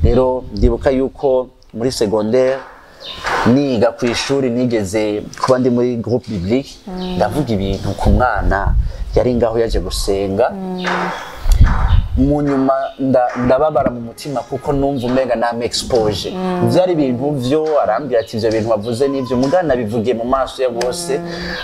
Rero ndibuka yuko muri secondaire niga ku ishuri, nigeze kuba ndi muri groupe biblique, ndavuga ibintu ku mwana yari ngaho yaje gusenga. Mu nyuma ndababara mu mutima kuko numva umenga nam expose. Byari ibintu vyo arambwira ati: "Ivyo bintu wavuze nivyo mugana bivugiye mu maso ya bose."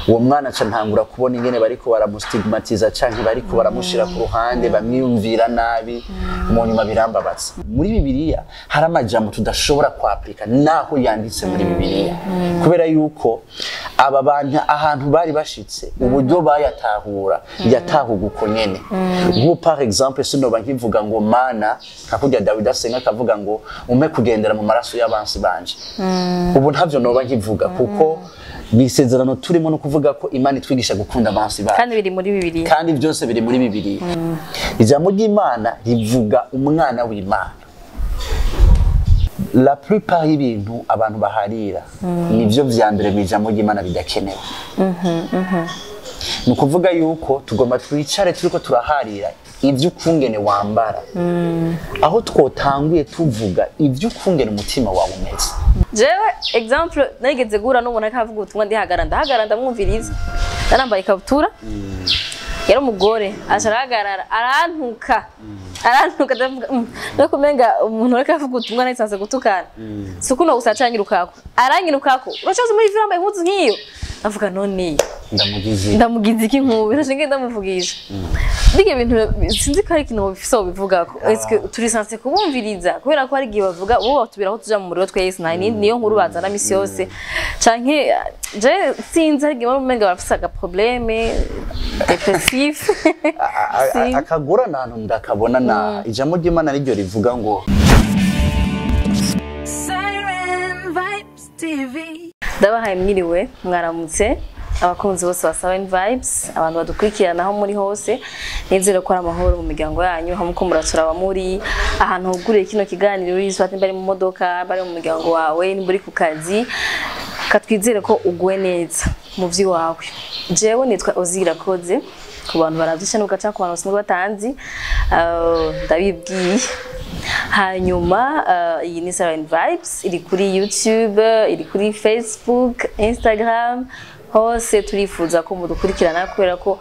Uwo mwana aca ntangura kubona ingene bariko baramustigmatiza canke bariko baramushira ku ruhande, bamwiyumvira nabi. Mu nyuma birambabaza. Muri Bibiliya hari amajambo tudashobora kwapurika naho yanditse muri Bibiliya, kubera yuko aba bantu ahantu bari bashitse, uburyo bayatahura yatahuga uko nyene. Nk'ubu par exemple, sinoba nkivuga ngo Mana, nka kurya Dawidi asenga akavuga ngo: "Umpe kugendera mu maraso y'abansi banje." Ubu ntavyo noba nkivuga, kuko ni isezerano turimo, no kuvuga ko Imana itwigisha gukunda abansi bacu. Kandi biri muri Bibiliya. Kandi byose biri muri Bibiliya. Ijambo ry'Imana rivuga umwana w'Imana. La plupart y'ibintu abantu baharira nivyo vya mbere mu ijambo ry'Imana bidakenewe. Ni ukuvuga yuko tugomba twicare turiko turaharira ivy'ukungene wambara, aho twotanguye tuvuga ivy'ukungene umutima wawe umeze. Jewe exemple, narigeze guhura n'umuntu ariko avuga ubutumwa, ndihagara, ndahagara, ndamwumviriza. Narambaye ikabutura, yari umugore, aca arahagarara arantuka, arantuka. Ndavuga: no kumenga umuntu ariko avuga ubutumwa nahisanze gutukana." Si uko gusa acanyirukako, aranyirukako: "Uracaza muri vile wambaye impuzu nk'iyo?" Ndavuga: "None Ndamugize ndamugize iki?" Nkubu ndaje ndamuvugisha bijya bintu, sinzi ko hari ikintu bifise bivugako. Est-ce que turi censé kubumviriza? Kubera ko hari igihe bavuga ubu batubwira ko tuja mu muriro twese, nta niyo nkuru bazana misi yose, canke je sinzi, hari igihe umenga barafise aga problème dépressif. Akagorana ahantu ndakabona na ijambo ry'Imana niryo rivuga ngo Siren Vibes TV. Ndabahaye mwiriwe, mwaramutse, abakunzi bose ba Siren Vibes, abantu badukurikirana aho muri hose. Nizere ko ari amahoro mu miryango yanyu, hamwe ko muraturaba muri ahantu huguriye kino kiganiro uri, soit bari mu modoka, bari mu muryango wawe, nimba uri ku kazi, katwizere ko uguwe neza mu vy'iwawe. Jewe nitwa Ozira Koze, ku bantu baravyisha n'ugaca, ku bantu basanzwe batanzi, ndabibwiye. Hanyuma iyi ni Siren Vibes, iri kuri YouTube, iri kuri Facebook, Instagram, hose. Turifuza ko mudukurikirana kubera ko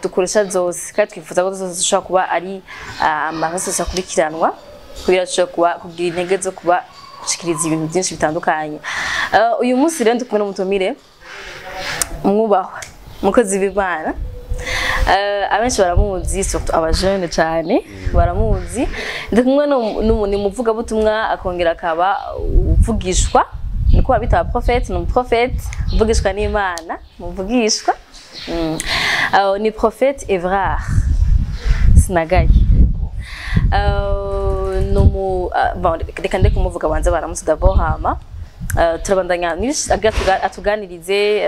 dukoresha zose, kandi twifuza ko zose zishobora kuba ari amareseaux akurikiranwa, kugira dushobore kuba kugira intege zo kuba gushikiriza ibintu byinshi bitandukanye. Uyu munsi rero ndi kumwe n'umutumire mwubahwa, umukozi w'Imana. Abenshi baramuzi, surtout abajene cyane baramuzi. Ndi kumwe ni umuvugabutumwa, akongera akaba uvugishwa, niko babita prophète. Ni umuprofete uvugishwa n'Imana, muvugishwa. Ni prophète Evrard Sinagaye. Bon, reka ndeke kumuvuga, banze baramutse d'abord, hama turabandanya atuganirize,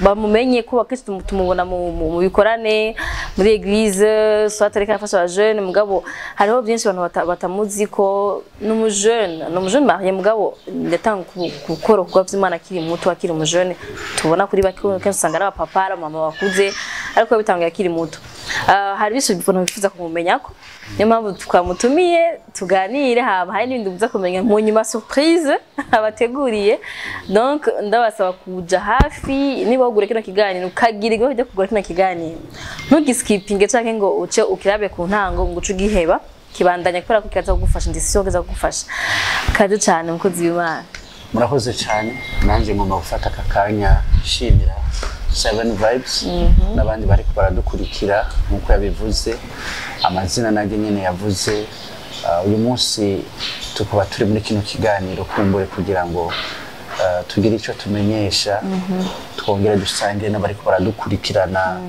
bamumenye ko akenshi tumubona mu bikorane muri église, soit ariko arafasha abajene. Mugabo hariho byinshi abantu batamuzi ko n'umujene, ni umujene marié, mugabo yatanga gukora ibikorwa vy'Imana akiri muto, akiri umujene. Tubona kuri bake, kenshi usanga ari abapapa, ari abamama bakuze, ariko yabitanguye akiri muto. Hari byinshi umuntu bifuza kumumenyako, niyo mpamvu twamutumiye tuganire. Haba hari n'ibindi muza kumenya mu nyuma, surprise abateguriye. Donc ndabasaba kuja hafi. Niba wagura kino kiganiro, ukagira igihe cyo kugura kino kiganiro, ntugiskipinge canke ngo uce ukirabe ku ntango ngo uce ugiheba. Kibandanya kubera ko kikaza kugufasha, ndisiyo kiza kugufasha. Kaze cane, mukozi w'Imana. Murakoze cyane. Nanjye ngomba gufata aka kanya nshimira Seven Vibes n'abandi bari baradukurikira. Nk'uko yabivuze, amazina nanjye nyine yavuze. Uyu munsi tukaba turi muri kino kiganiro kumbure kugira ngo tugire icyo tumenyesha, twongere dusangire n'abari baradukurikirana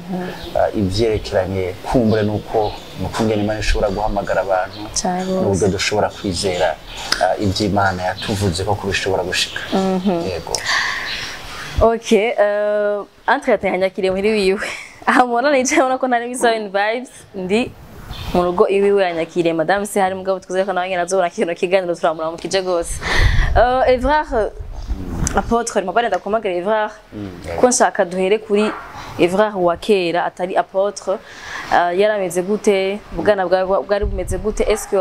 ivyerekeranye kumbure nuko mukungene Imana ishobora guhamagara abantu Cane gose. n'uburyo dushobora kwizera ivy'Imana yatuvuze ko kubishobora gushika. Yego. Ok, entre yatanyakiriye muhiri wiwe. Aha mubona nicaye, ubona ko ntari muri Seven Vibes, ndi mu rugo iwiwe yanyakiriye. Madame se hari, mugabo twizeye ko nawe nyene azobona kino kiganiro, turamuramukije gose. Evrard, Apôtre, mabare ndakomagara Evrard, ko nshaka duhere kuri Evrard wa kera atari apôtre. Yarameze gute? Ubwana bwawe bwari bumeze gute? Est-ce que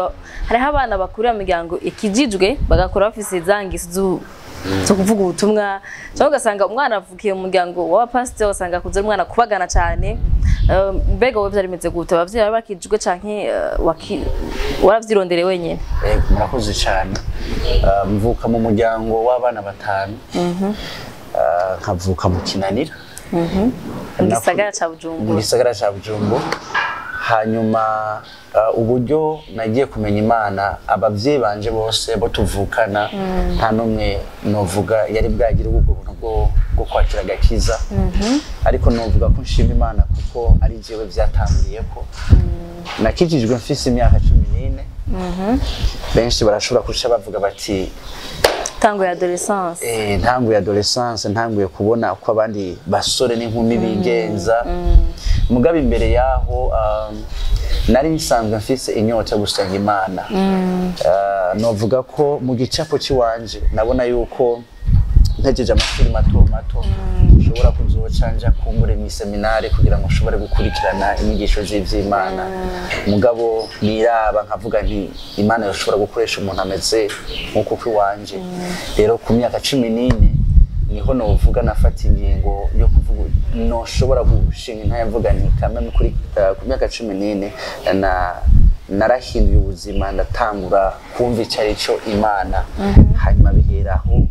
hariho abana bakurira mu miryango ikijijwe bagakora bafise za ngeso zo kuvuga ubutumwa, cyangwa ugasanga umwana avukiye mu muryango w'abapasiteri, ugasanga akuze ari umwana kubagana cyane? Mbega wowe byari bimeze gute? Abavyeyi bari bakijijwe canke waravyirondereye wenyene? Yego, murakoze cyane. Mvuka mu muryango w'abana batanu. Nkavuka mu Kinanira, mu gisagara ca mu Bujumbura. Gisagara ca Bujumbura. Hanyuma uburyo nagiye kumenya Imana, abavyeyi banje bose bo tuvukana nta n'umwe novuga yari bwagire ubwo buntu bwo kwakira agakiza, ariko novuga ko nshima Imana kuko ari jewe vyatanguriyeko. Nakijijwe mfise imyaka 14. Benshi barashobora kuca bavuga bati Tango ya adolescence. Ntanguye adolescence, ntanguye kubona uko abandi basore n'inkumi bigenza. Mugabo imbere yaho nari nsanzwe mfise inyota yo gusenga Imana. Novuga ko mu gicapo c'iwanje nabona yuko ntegeje amashuri mato mato nshobora kuzoca nja kumbure mw'iseminari kugira ngo nshobore gukurikirana inyigisho z'ivy'Imana. Mugabo niraba nkavuga nti Imana yoshobora gukoresha umuntu ameze nk'uko kw'iwanje. Rero ku myaka 14 niho novuga nafata ingingo yo kuvuga noshobora gushinga intahe, mvuga nti kamwe kuri ku myaka 14 na narahinduye ubuzima, ndatangura kumva icyo ari cyo Imana. Hanyuma biheraho,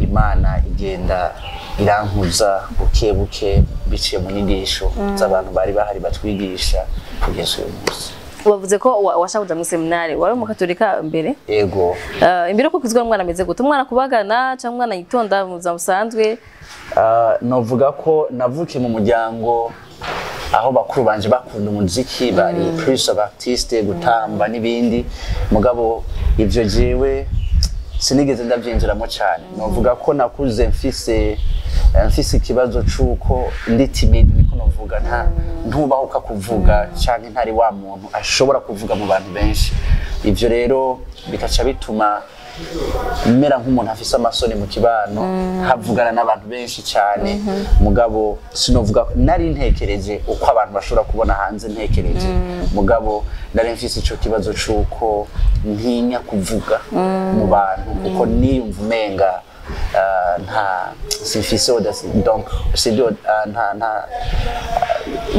Imana igenda irankuza buke buke biciye mu nyigisho z'abantu bari bahari batwigisha kugeza uyu munsi. Wavuze ko washaka kuja mu seminari. Wari umukatolika mbere? Ego. Imbere ko kuzwa, umwana ameze gute? Umwana kubagana cyangwa umwana yitonda mu buzima busanzwe? Novuga ko navukiye mu muryango aho bakuru banje bakunda umuziki, bari plus artiste, gutamba n'ibindi. Mugabo ivyo jewe sinigeze ndabyinjiramo cyane. Novuga ko nakuze mfise ikibazo c'uko ndi timide, niko novuga, nta ntubahuka kuvuga canke ntari wa muntu ashobora kuvuga mu bantu benshi. Ivyo rero bikaca bituma mera nk'umuntu afise amasoni mu kibano, havugana n'abantu benshi cyane. Mugabo sinovuga nari ntekereje uko abantu bashobora kubona hanze ntekereje, mugabo nari mfise ico kibazo c'uko ntinya kuvuga mu bantu, kuko niyumva umenga nta simfise audace, donc sibyo, nta nta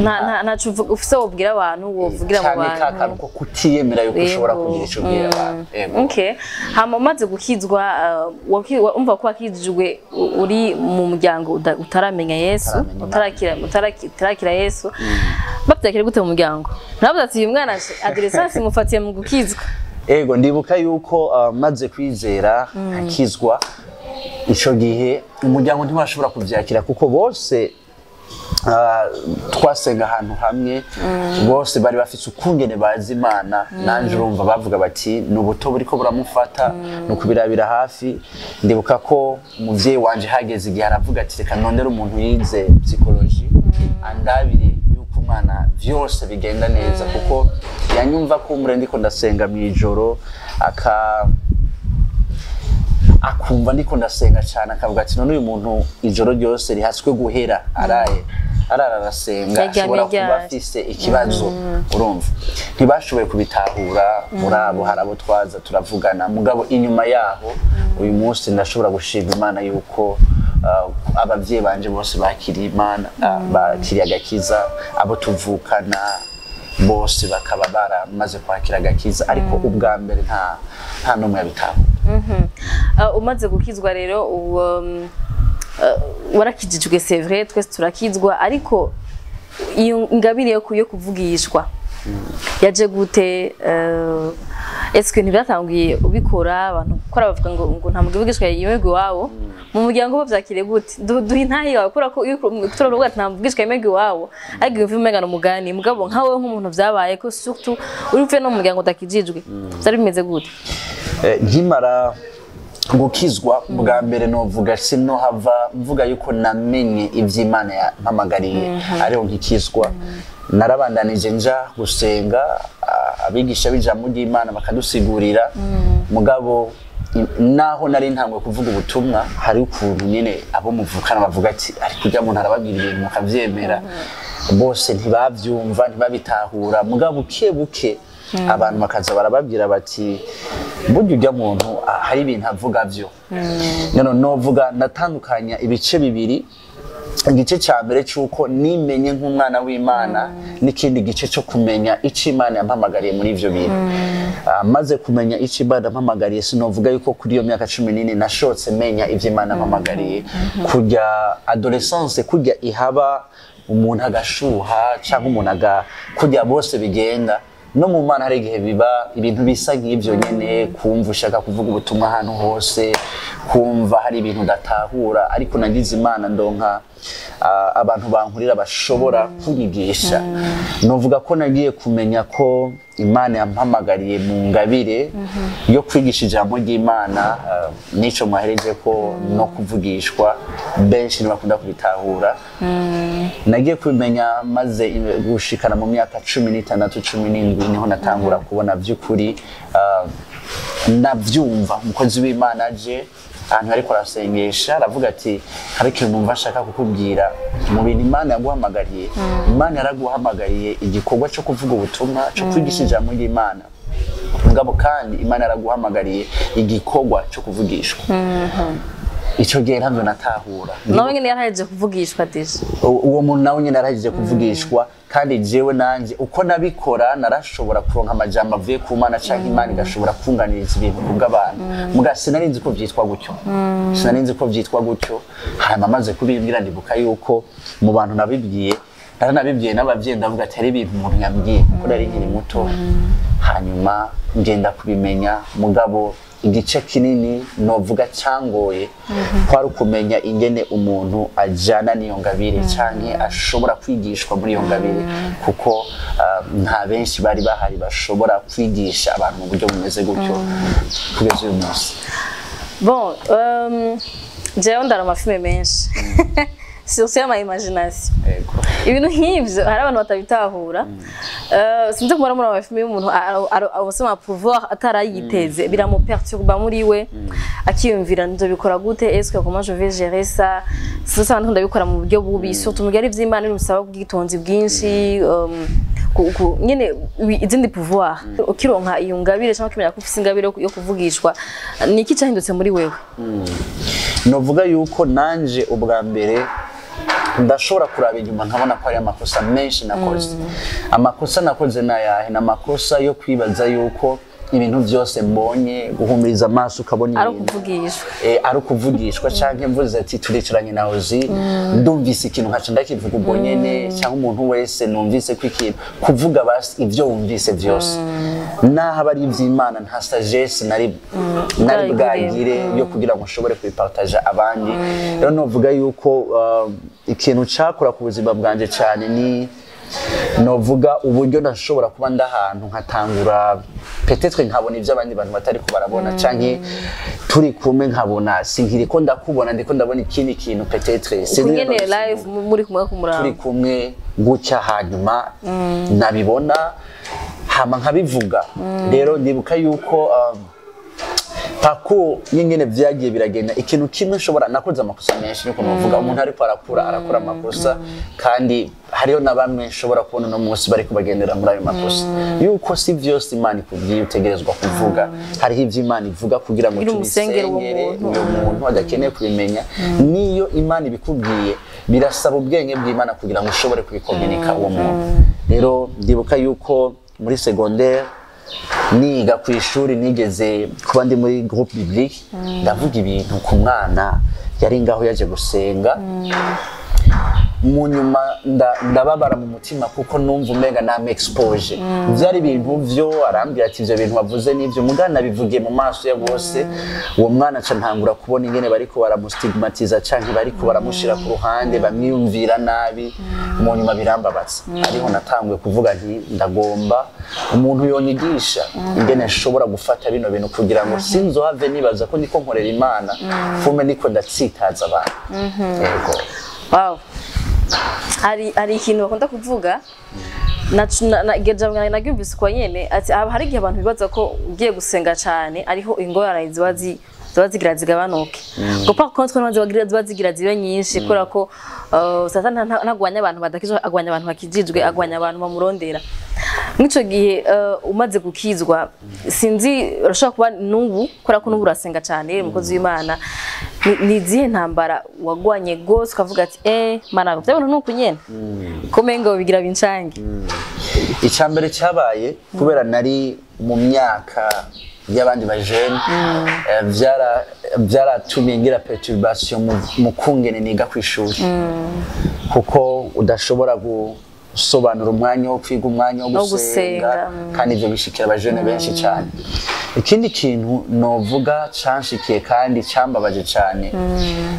Nta ntaco ufise wobwira abantu, wovugira mu Canke ka bantu. Kantu ko kutiyemera yuko ushobora Yego. kugira ico ubwira abantu. Yego. Okay. Hama umaze gukizwa, umva ko wakijijwe uri mu muryango utaramenya Yesu, Utaramenya Imana. utarakira Yesu. Bavyakira gute mu muryango? Ntavuze ati uyu mwana adolescence mufatiye mu gukizwa? Ego, ndibuka yuko maze kwizera nkakizwa, ico gihe umuryango ntiwashobora kuvyakira, kuko bose twasenga ahantu hamwe, bose bari bafise ukungene bazi Imana. Nanje urumva bavuga bati ni ubuto buriko buramufata, ni ukubirabira hafi. Ndibuka ko umuvyeyi wanje hageze igihe aravuga ati reka nondere umuntu yize psychologie andabire yuko umwana vyose bigenda neza, kuko yanyumva ko umure ndiko ndasenga mw'ijoro, akumva ndiko ndasenga cyane, akavuga ati none uyu muntu ijoro ryose rihatswe guhera araye arara arasenga, Yaryamye ashobora kuba ryari? afise ikibazo. Urumva ntibashoboye kubitahura. Muri abo hari abo twaza turavugana, mugabo inyuma yaho uyu munsi ndashobora gushima Imana yuko abavyeyi banje bose bakiriye Imana, bakiriye agakiza, abo tuvukana bose bakaba baramaze kwakira agakiza, ariko ubwa mbere nta n'umwe yabitahura. Umaze gukizwa rero, warakijijwe, c'est vrai, twese turakizwa, ariko iyo ingabire yo kuvugishwa yaje gute? Est-ce que ntibyatangiye ubikora abantu gukora bavuga ngo nta mugabo uvugishwa yemerwa iwabo mu muryango? Bavyakiriye gute? Duha intahe yawe, kubera ko iyo turavuga ati nta muvugishwa yemerwa iwabo, ariko iyo umenga ni umugani. Mugabo nkawe nk'umuntu vyabaye ko, surtout uri uvuye no mu muryango udakijijwe, vyari bimeze gute? Nkimara gukizwa bwa mbere, novuga sinohava mvuga yuko namenye ivy'Imana yampamagariye ariho nkikizwa. Narabandanije nja gusenga, abigisha b'ijambo ry'Imana bakadusigurira, mugabo Naho nari ntangwe kuvuga ubutumwa, hari ukuntu nyine abo muvukana bavuga ati: "Ariko ujya muntu arababwira ibintu mukavyemera." Bose ntibavyumva, ntibabitahura, mugabo buke buke abantu bakaza barababwira bati: "Burya ujya muntu hari ibintu avuga vyo." None novuga natandukanya ibice bibiri: igice cya mbere cy'uko nimenye nk'umwana w'Imana, n'ikindi gice cyo kumenya icyo Imana yampamagariye muri ibyo bintu. Maze kumenya icyo Imana yampamagariye, sinovuga yuko kuri iyo myaka 14 nashotse menya ibyo Imana yampamagariye. Kujya adolescence, kujya ihaba umuntu agashuha cyangwa umuntu aga kujya bose bigenda, no mu Mana hari igihe biba ibintu bisa nk'ibyo nyene, kumva ushaka kuvuga ubutumwa ahantu hose, kumva hari ibintu udatahura. Ariko nagize Imana ndonka abantu bankurira bashobora kunyigisha. Novuga ko nagiye kumenya ko Imana yampamagariye mu ngabire yo kwigisha ijambo ry'Imana, n'ico mwahereje ko no kuvugishwa, benshi ntibakunda kubitahura. Nagiye kubimenya maze gushikana mu myaka 16, 17, niho natangura kubona by'ukuri. Navyumva umukozi w'Imana aje ahantu ariko arasengesha, aravuga ati: "Hari ikintu numva nshaka kukubwira mu bintu Imana yaguhamagariye. Imana yaraguhamagariye igikorwa cyo kuvuga ubutumwa, cyo kwigisha ijambo ry'Imana, mugabo kandi Imana yaraguhamagariye igikorwa cyo kuvugishwa." Icyo gihe ntabyo natahura. Nawe nyine yarahejeje kuvugishwa déjà? Uwo muntu nawe nyine yarahejeje kuvugishwa, kandi jewe nanje uko nabikora narashobora kuronka amajambo avuye ku Mana, canke Imana igashobora kunganiriza ibintu kubw'abantu, muga sinari nzi ko vyitwa gutyo, sinari nzi ko vyitwa gutyo. Hanyuma amaze kubimbwira, ndibuka yuko mu bantu nabibwiye, naranabibwiye n'abavyeyi, ndavuga ati: "Hari ibintu umuntu yambwiye," kuko nari nkiri muto. Hanyuma ngenda kubimenya, mugabo igice kinini novuga cyangoye kwari ukumenya ingene umuntu ajana n'iyo ngabire canke ashobora kwigishwa muri iyo ngabire, kuko nta benshi bari bahari bashobora kwigisha abantu mu buryo bumeze gutyo kugeza uyu munsi. Bon, jewe ndara amafilme menshi, surtout y'ama imagination. Ibintu nk'ivyo hari abantu batabitahura. Sinzi kumara muri amafilme y'umuntu abasoma pouvoir atarayiteze, biramuperturba muri we, akiyumvira: "Nzobikora gute? Est-ce que comment je vais gérer ça?" Sinzi, abantu ndabikora mu buryo bubi, surtout mu gihe ari ivy'Imana bisaba ubwitonzi bwinshi, nyene izindi pouvoir. Ukironka iyo ngabire cyangwa ukimenya ko ufise ingabire yo kuvugishwa, ni iki cyahindutse muri wewe? Novuga yuko nanje ubwa mbere ndashobora kuraba inyuma nkabona ko hari amakosa menshi nakoze. Amakosa nakoze ni ayahe? Ni amakosa yo kwibaza yuko ibintu byose mbonye, guhumiriza amaso ukabona ari ibintu ukuvugishwa. Ari ukuvugishwa, canke mvuze ati turicaranye na Ozi, ndumvise ikintu nkaca ndakivuga ubwo nyene, cyangwa umuntu wese numvise ko ikintu, kuvuga basi ibyo wumvise byose naho aba ari ivy'Imana, nta sagesse nari bwagire. Bwagire yo kugira ngo nshobore kubipartaja abandi. Rero novuga yuko ikintu cakora ku buzima bwanje cyane ni novuga uburyo ndashobora kuba ndahantu nkatangura peut-être nkabona ibyo abandi bantu batari ko barabona, canke turi kumwe nkabona sinkiri ko ndakubona, ndiko ndabona ikindi kintu peut-être. Sinzi Kunyene niba live muri kumwe turi kumuraba. kumwe gutya, hanyuma nabibona hama nkabivuga. Rero ndibuka yuko parcours y'ingene vyagiye biragenda, ikintu kimwe nshobora, nakoze amakosa menshi, niko novuga. Umuntu ariko arakura arakora amakosa, kandi hariho na bamwe nshobora kubona uno munsi bariko bagendera muri ayo makosa, yuko si vyose Imana ikubwiye utegerezwa kuvuga. Hariho ivyo Imana ivuga kugira ngo Iri umusengere uwo tubisengere muntu. uyo muntu adakeneye kubimenya. Niyo Imana ibikubwiye, birasaba ubwenge bw'Imana kugira ngo ushobore kubikominika uwo muntu. Rero ndibuka yuko muri secondaire niga ku ishuri, nigeze kuba ndi muri groupe biblique, ndavuga ibintu ku mwana yari ngaho yaje gusenga. Mu nyuma ndababara mu mutima kuko numva umenga nam expose. Byari ibintu vyo arambwira ati: "Ivyo bintu wavuze nivyo," mugana bivugiye mu maso ya bose. Uwo mwana aca ntangura kubona ingene bariko baramustigmatiza canke bariko baramushira ku ruhande, bamwiyumvira nabi. Mu nyuma birambabaza, ariho natanguye kuvuga nti: "Ndagomba umuntu yonyigisha ingene nshobora gufata bino bintu kugira ngo sinzohave nibaza ko ndiko nkorera Imana, fume ndiko ndatsitaza abantu." Yego. Wow, hari ikintu bakunda kuvuga. Nagyumvise uko nyene ati hari igihe abantu bibaza ko ugiye gusenga cyane ariho ingorane ziba zigira zigabanuke, ngo par contre n'abantu ziba zigira zibe nyinshi, kubera ko Satani ntagwanya abantu badakijwe, agwanya abantu bakijijwe, agwanya abantu bamurondera. Mw'ico gihe umaze gukizwa, sinzi, urashobora kuba n'ubu, kubera ko n'ubu urasenga cyane, umukozi w'Imana, ni izihe ntambara wagwanye gose ukavuga ati mana, byabona nuko nyene ko mengo bigira bincange? Icya mbere cyabaye, kubera nari mu myaka y'abandi bajene, byaratumye ngira perturbation mu kungene niga ku ishuri, kuko udashobora gusobanura umwanya wo kwiga, umwanya wo Wo gusenga, gusenga, kandi ibyo bishikira abajene benshi cyane. Ikindi kintu novuga canshikiye kandi cyambabaje cyane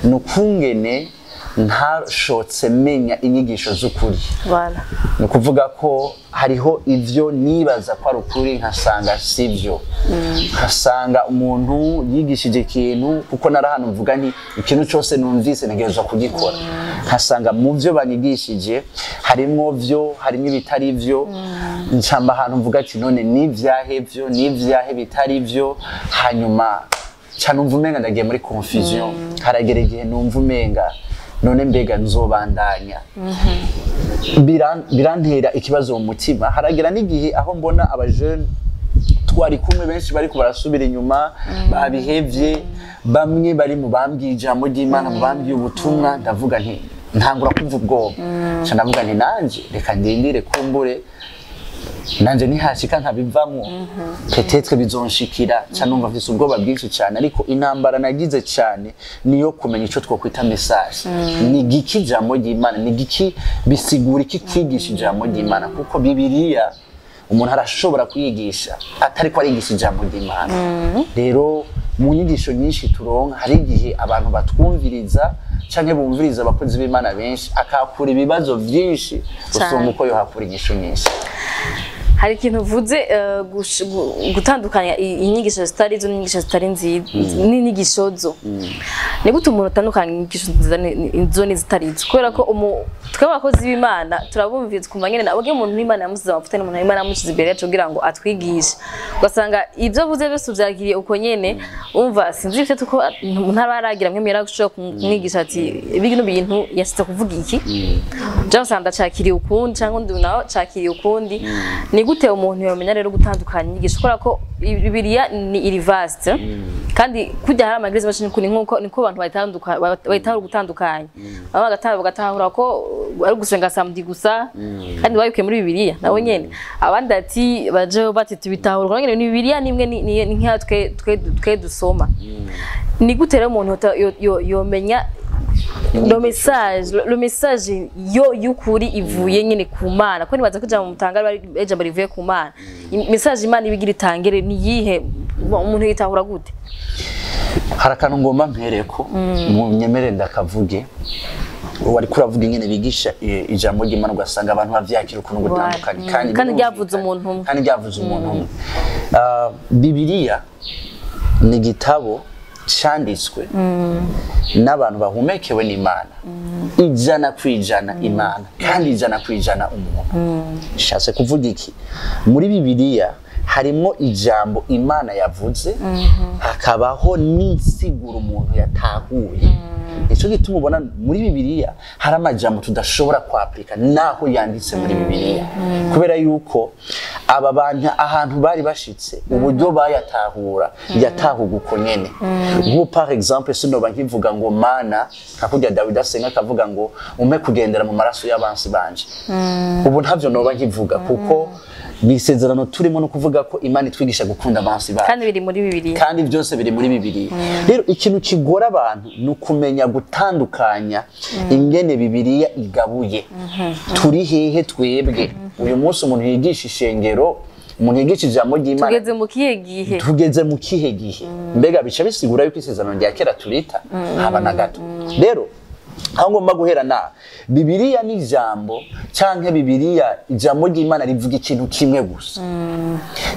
ni ukungene ntashotse menya inyigisho z'ukuri. Voilà. Ni ukuvuga ko hariho ibyo nibaza ko ari ukuri nkasanga sibyo, nkasanga umuntu yigishije ikintu, kuko nari ahantu mvuga nti ikintu cyose numvise ntegerezwa kugikora, nkasanga mu byo banyigishije harimwo byo, harimo ibitari byo. Ncamba ahantu mvuga ati none n'ibyahe byo, n'ibyahe bitari byo? Hanyuma ca numva umenga ndagiye muri confusion. Haragera igihe numva umenga none mbega nzobandanya? Birantera ikibazo mu mutima. Haragera n'igihe aho mbona abajene twari kumwe benshi bariko barasubira inyuma, babihevye, bamwe bari mu bambwiye ijambo ry'Imana, mu bambwiye ubutumwa. Ndavuga nti, ntangura kumva ubwoba, nca ndavuga nti nanje reka ndindire, kumbure nanje nihashika nkabivamwo, peut-être bizonshikira. Ca numva mfise ubwoba bwinshi cyane. Ariko intambara nagize cyane niyo kumenya ico twokwita message. Ni giki ijambo ry'Imana? Ni giki? Bisigura iki kwigisha ijambo ry'Imana? Kuko Bibiliya umuntu arashobora kuyigisha atari ko arigisha ijambo ry'Imana. Rero mu nyigisho nyinshi turonka, hari igihe abantu batwumviriza canke bumviriza abakozi b'Imana benshi, akahakura ibibazo vyinshi gusumba uko yohakura inyishu nyinshi. Hari ikintu uvuze, gutandukanya inyigisho zitari zo n'inyigisho zitari nziza n'inyigisho zo. Ni gute umuntu atandukanya inyigisho nziza zo n'izitari zo? Kubera ko twebwe abakozi b'Imana turabumviza, twumva nyene nabwo umuntu n'Imana yamusize amavuta, n'umuntu Imana yamushyize imbere yacu kugira ngo atwigishe, ugasanga ibyo avuze byose uvyakiriye uko nyene. Umva, sinzi ifite uko ntabaragira mwe mwera gushobora kumwigisha ati bino bintu yashitse kuvuga iki, cyangwa usanga ndacakiriye ukundi, cyangwa undi nawe cakiriye ukundi. Ni gute umuntu yomenya rero gutandukanya inyigisho? Kubera ko Bibiliya ni iri vaste, kandi kujya hari amabwiriza menshi, ni nkuko niko abantu bayitahura gutandukanya. Bamwe bagatahura ko ari gusenga samedi gusa, kandi babikuye muri Bibiliya nabo nyene. Abandi ati baje bati tubitahura kuko nyene ni Bibiliya nimwe, ni nka twe dusoma. Ni gute rero umuntu yomenya le message yo y'ukuri ivuye nyine ku Mana? Ko nibaza ko ijambo mutanga ari ijambo rivuye ku Mana. Message Imana ibigira itangere ni yihe? Umuntu yitahura gute? Hari akantu ngomba mpereko, mu nyemere ndakavuge. Wari kuravuga ingene bigisha ijambo ry'Imana, ugasanga abantu bavyakira ukuntu gutandukanye, kandi Kandi birumvikana. Ryavuze umuntu umwe. Kandi ryavuze umuntu umwe. Bibiliya ni igitabo canditswe n'abantu bahumekewe n'Imana, 100% Imana kandi 100% umuntu. Nshatse kuvuga iki? Muri Bibiliya harimo ijambo Imana yavuze, hakabaho n'insiguro umuntu yatahuye. Nicyo gituma ubona muri Bibiliya hari amajambo tudashobora kwapurika naho yanditse muri Bibiliya, kubera yuko aba bantu ahantu bari bashitse, uburyo bayatahura yatahuga uko nyene. Nk'ubu par exemple, sinoba nkivuga ngo Mana, nka kurya Dawidi asenga akavuga ngo umpe kugendera mu maraso y'abansi banje, ubu ntavyo noba nkivuga, kuko ni isezerano turimo, no kuvuga ko Imana itwigisha gukunda abansi bacu. Kandi biri muri Bibiliya. Kandi byose biri muri Bibiliya. Rero ikintu kigora abantu ni ukumenya gutandukanya ingene Bibiliya igabuye. Turi hehe twebwe uyu munsi? Umuntu yigisha ishengero, umuntu yigisha ijambo ry'Imana, Tugeze mu kihe gihe? Tugeze mu kihe gihe? Mbega bica bisigura yuko isezerano rya kera turita? Haba na gato. Rero aho ngomba guhera na Bibiliya ni ijambo, canke Bibiliya, ijambo ry'Imana rivuga ikintu kimwe gusa.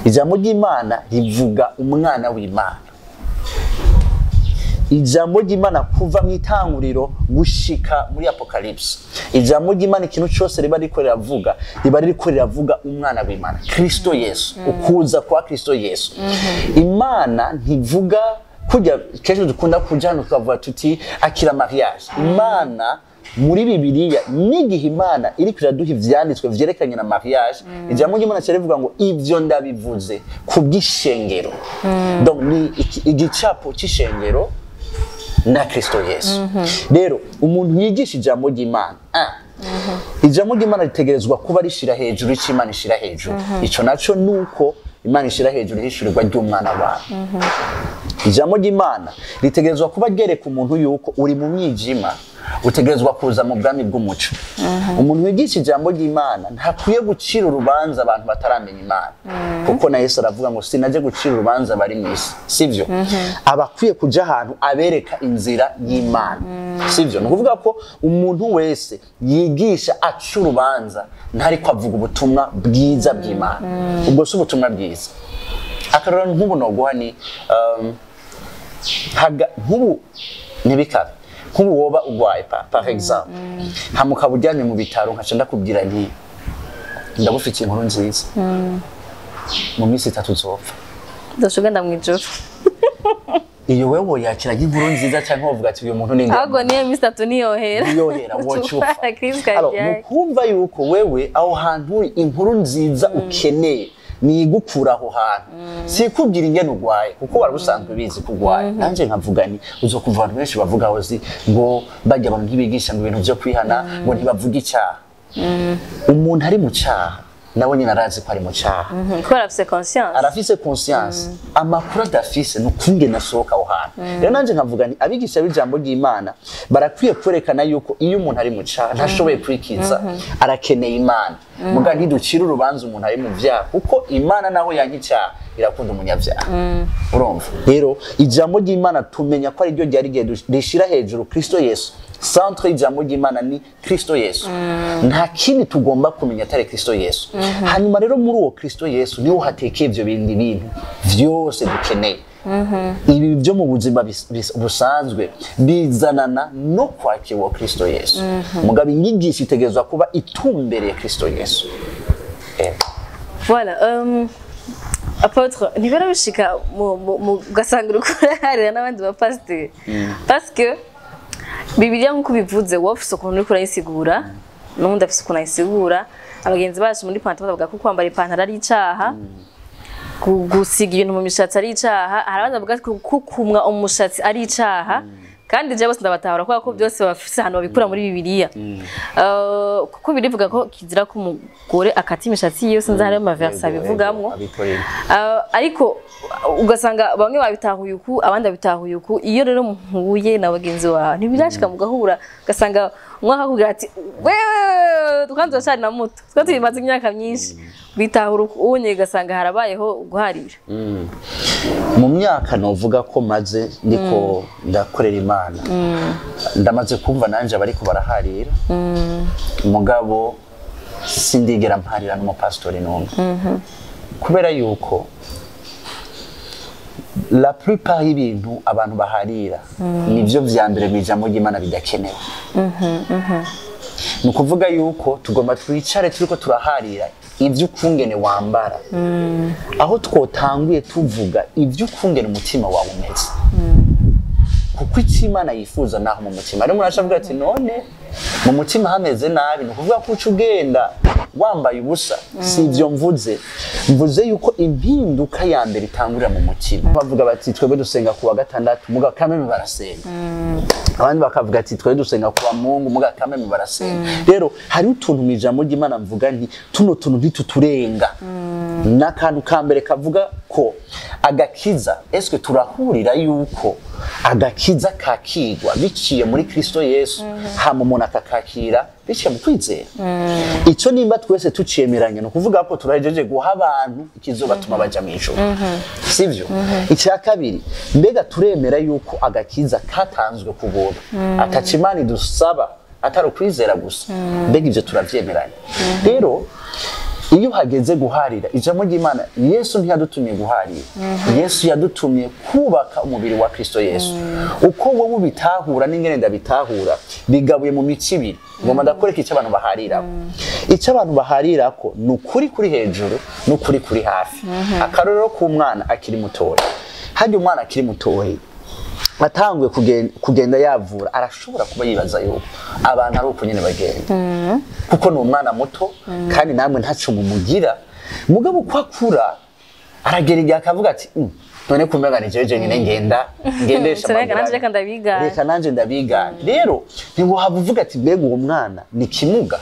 Ijambo ry'Imana rivuga umwana w'Imana. Ijambo ry'Imana kuva mu itanguriro gushika muri Apocalypse, ijambo ry'Imana ikintu cyose riba riko riravuga, riba ririko riravuga umwana w'Imana Kristo Yesu, ukuza kwa Kristo Yesu. Imana ntivuga kujya kenshi dukunda kuja hano tukavuga tuti akira mariage. Imana muri Bibiliya, n'igihe Imana iriko iraduha ivyanditswe vyerekeranye na mariage, ijambo ry'Imana cyo rivuga ngo ivyo ndabivuze kubw'ishengero. Donc ni igicapo c'ishengero na Kristo Yesu. Rero umuntu yigisha ijambo ry'Imana, ijambo ry'Imana ritegerezwa kuba rishira hejuru icyo Imana ishira hejuru. Ico naco nuko Imana ishira hejuru ihishurirwa ry'umwana wawe. Ijambo ry'Imana ritegerezwa kuba ryereka umuntu yuko uri mu mwijima, utegerezwa kuza mu bwami bw'umuco. Umuntu wigisha ijambo ry'Imana ntakwiye gucira urubanza abantu bataramenya Imana, kuko na Yesu aravuga ngo sinaje gucira urubanza bari mu isi, sivyo? Aba akwiye kuja ahantu abereka inzira y'Imana, sivyo? Ni ukuvuga ko umuntu wese yigisha aca urubanza ntariko avuga ubutumwa bwiza bw'Imana. Ubwo si ubutumwa bwiza. Akarorero nk'ubu noguha ni nk'ubu ntibikabe, nk'ubu woba ugwaye par exemple, hama ukaba uryamye mu bitaro, nkaca ndakubwira nti ndagufitiye inkuru nziza, mu minsi 3 uzopfa. Ndosha ugenda mw'ijuru. Iyo wewe woyakira nk'inkuru nziza canke wovuga ati uyu muntu ni nde? Ahubwo niyo minsi 3 niyohera. Niyohera wocufa. Crise Alors, cardiaque. mukumva yuko wewe aho hantu uri inkuru nziza ukeneye ni igukura aho hantu, sikubwira ingene urwaye kuko wari usanzwe ubizi ko urwaye. Nanje nkavuga ni uzokumva abantu benshi bavuga aho zi ngo bajya abantu ntibigisha ngo ibintu vyo kwihana, ngo ntibavuga icaha. Umuntu ari mu caha nawe nyine arazi ko ari mu caha. Kubera afise conscience. Arafise conscience. Amakuru adafise ni ukungene asohoka aho hantu. Rero nanje nkavuga nti abigisha b'ijambo ry'Imana barakwiye kwerekana yuko iyo umuntu ari mu caha ntashoboye kwikiza, arakeneye Imana. Muga ntiducira urubanza umuntu ari mu vyaha, kuko Imana naho yanka icaha irakunda umunyavyaha. Urumva? Rero ijambo ry'Imana tumenya ko ari ryo ryari rigiye rishira hejuru Kristo Yesu. Centre y'ijambo ry'Imana ni Kristo Yesu. Nta kindi tugomba kumenya atari Kristo Yesu. Hanyuma rero muri uwo Kristo Yesu niho hatekeye ivyo bindi bintu vyose dukeneye. Ibi byo mu buzima busanzwe bizanana no kwakira uwo Kristo Yesu. Mugabo inyigisho itegerezwa kuba itumbereye Kristo Yesu. Voilà, apôtre, ntibera bishika mu ugasanga uriko uraharira n'abandi ba pasiteri. Parce que Bibiliya nk'uko ubivuze, wowe ufise ukuntu uriko urayisigura, n'uwundi afise ukuntu ayisigura. Abagenzi bacu muri Pantekote bavuga ko kwambara ipantaro ari icaha, gusiga ibintu mu mishatsi ari icaha, hari abandi bavuga ko kumwa umushatsi ari icaha. Kandi je bose ndabatahura kubera ko byose bafise ahantu babikura muri Bibiliya. Kuko birivuga ko kizira ko umugore akata imishatsi yiwe, sinzi hariyo amaverse abivugamwo. Ariko ugasanga bamwe babitahuye uku, abandi babitahuye uku. Iyo rero muhuye na bagenzi bawe ntibirashika mugahura, ugasanga umwe akakubwira ati wewe twanze turacari na muto, twe tubimaze imyaka myinshi, bitahura uku, unye ugasanga harabayeho guharira. Mu myaka novuga ko maze ndiko ndakorera Imana, ndamaze kumva nanje abariko baraharira, mugabo sindigera mparira n'umupasitori n'umwe, kubera yuko la plupart y'ibintu abantu baharira nivyo vya mbere mu ijambo ry'Imana bidakenewe. Ni ukuvuga yuko tugomba twicare turiko turaharira ivy'ukungene wambara, aho twotanguye tuvuga ivy'ukungene umutima wawe umeze, kuko icyo Imana yifuza naho mu mutima. Rero umuntu acavuga ati none mu mutima hameze nabi, ni ukuvuga ko uca ugenda wambaye ubusa. Si ivyo mvuze, mvuze yuko impinduka ya mbere itangurira mu mutima. Bavuga bati twebwe dusenga kuwa gatandatu, muga kameme barasenga. Abandi bakavuga ati twebwe dusenga kuwa Mungu, muga kameme barasenga. Rero hari utuntu mu ijambo ry'Imana mvuga nti tuno tuntu ntituturenga. N'akantu ka mbere kavuga ko agakiza, eske turahurira yuko agakiza kakigwa biciye muri Kristo Yesu, hama umuntu akakakira biciye mu kwizera. Ico nimba twese tucemeranya, ni ukuvuga ko turahejeje guha abantu ikizobatuma baja mw'ijuru, sivyo? Icya kabiri, mbega turemera yuko agakiza katanzwe ku buntu, ataca Imana idusaba atari ukwizera gusa? Mbega ivyo turavyemeranya? Rero Iyo hageze guharira, ijambo ry'Imana, Yesu ntiyadutumye guharira, Yesu yadutumye kubaka umubiri wa Kristo Yesu. Uko wowe ubitahura n'ingene ndabitahura bigabuye mu mico ibiri. Ngomba ndakwereka icyo abantu baharirako. Icyo abantu baharirako ni ukuri kuri hejuru n'ukuri kuri hafi. Akarorero k'umwana akiri mutoya: harya umwana akiri mutoya atanguye kugenda yavura, arashobora kuba yibaza yuko abantu ari uko nyene bagenda, kuko ni umwana muto kandi namwe ntaco mumugira. Mugabo uko akura, aragera igihe akavuga ati: None kumenga ni jewe nyine ngenda ngendesha Reka amaguru nanje ane. Reka ndabigana." Reka nanje ndabigana." Rero ntiwohava uvuga ati: "Mbega uwo mwana ni kimuga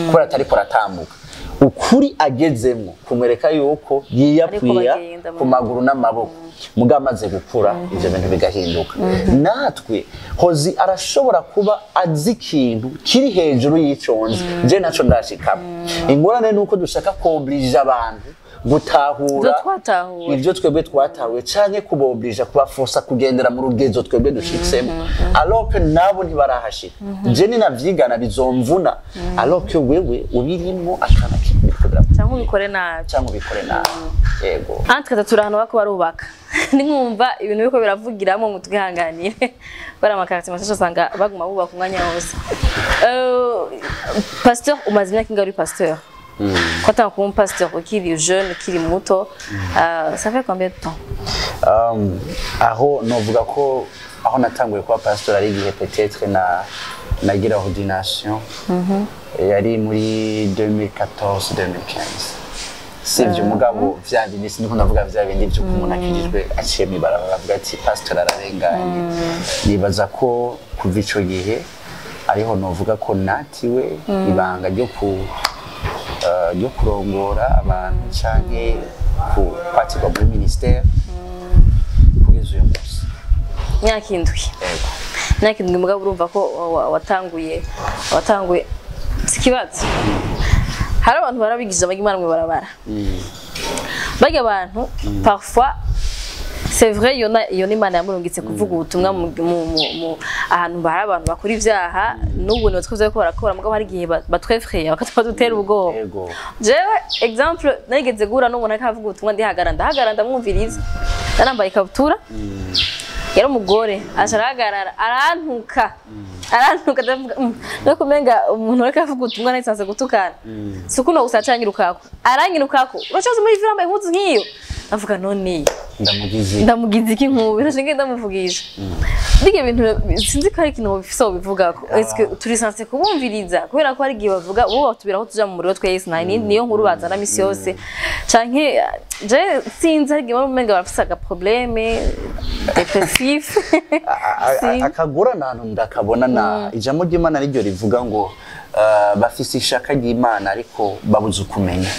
kubera atariko aratambuka." Ukuri agezemwo kumwereka yuko yiyapwiya bagenda ku maguru n'amaboko. Mugabo amaze gukura, ivyo bintu bigahinduka. Natwe hozi arashobora kuba azi ikintu kiri hejuru y'ico nzi, je naco ndashikamo. Ingorane nuko dushaka koblija abantu gutahura Ivyo twatahuye. Ibyo twebwe twatahuye, canke kuboblija, kubaforsa kugendera mu rugezo twebwe dushitsemo, alors que nabo ntibarahashika. Je ninavyigana bizomvuna, alors que wewe ubirimwo akana kimwe biriko birakugora. Cyangwa ubikore nabi. Cyangwa ubikore nabi, yego. Entre turi ahantu bako barubaka, nimwumva ibintu biriko biravugiramo mutwihanganire, bari ama quartier mashasha, usanga baguma bubaka umwanya wose. Pasteur, umaze imyaka ingahe uri pasteur? Ko atanga kuba umupasteur ukiri jeune, ukiri muto, ça fait combien de temps? Aho novuga ko aho natanguye kuba pastor ari igihe peut-être na nagira ordination, yari muri 2014 2015, sivyo? Mugabo vya bindi siniko ndavuga, vya bindi vy'uko umuntu akijijwe aciye mw'ibarabara avuga ati: "Pastor ararenganye." Nibaza ko kuva ico gihe ariho novuga ko natiwe ibanga ryo kurongora abantu canke kwatirwa muri ministère kugeza uyu munsi. Imyaka 7? Yego. Imyaka 7. Mugabo urumva ko watanguye si ikibazo. Hari abantu barabigije abagimana mw'ibarabara, barya abantu parfois, c'est vrai, iyo ni Imana yamurungitse kuvuga ubutumwa mu ahantu hari abantu bakora ibyaha n'ubu ni ko barakora. Mugabo hari igihe batwefreye bakatuma ubwoba. Jewe, exemple, nageze guhura n'umuntu ariko avuga ubutumwa, ndihagara, ndahagara, ndamwumviriza. Narambaye ikabutura, yari umugore, aca arahagarara arantuka, arantuka. Ndavuga: No kumenga umuntu ariko avuga ubutumwa nahisanze gutukana." Si kuno gusa, acanyirukako, aranyirukako: "Uracaza muri vile wambaye impuzu nk'iyo." Ndavuga: "None Ndamugize ndamugize iki?" Nkubu ntaje ngenda ndamuvugisha bijya bintu, sinzi ko hari ikintu bifise bivugako. Est-ce que turi censé kubumviriza? Kubera ko hari igihe bavuga bo batubwira ko tuja mu muriro twese, nta niyo nkuru bazana misi yose, canke je sinzi, hari igihe baba umenga barafise aga problème dépressif. Akagorana ahantu ndakabona na ijambo ry'Imana niryo rivuga ngo bafise ishaka ry'Imana ariko babuze ukumenya.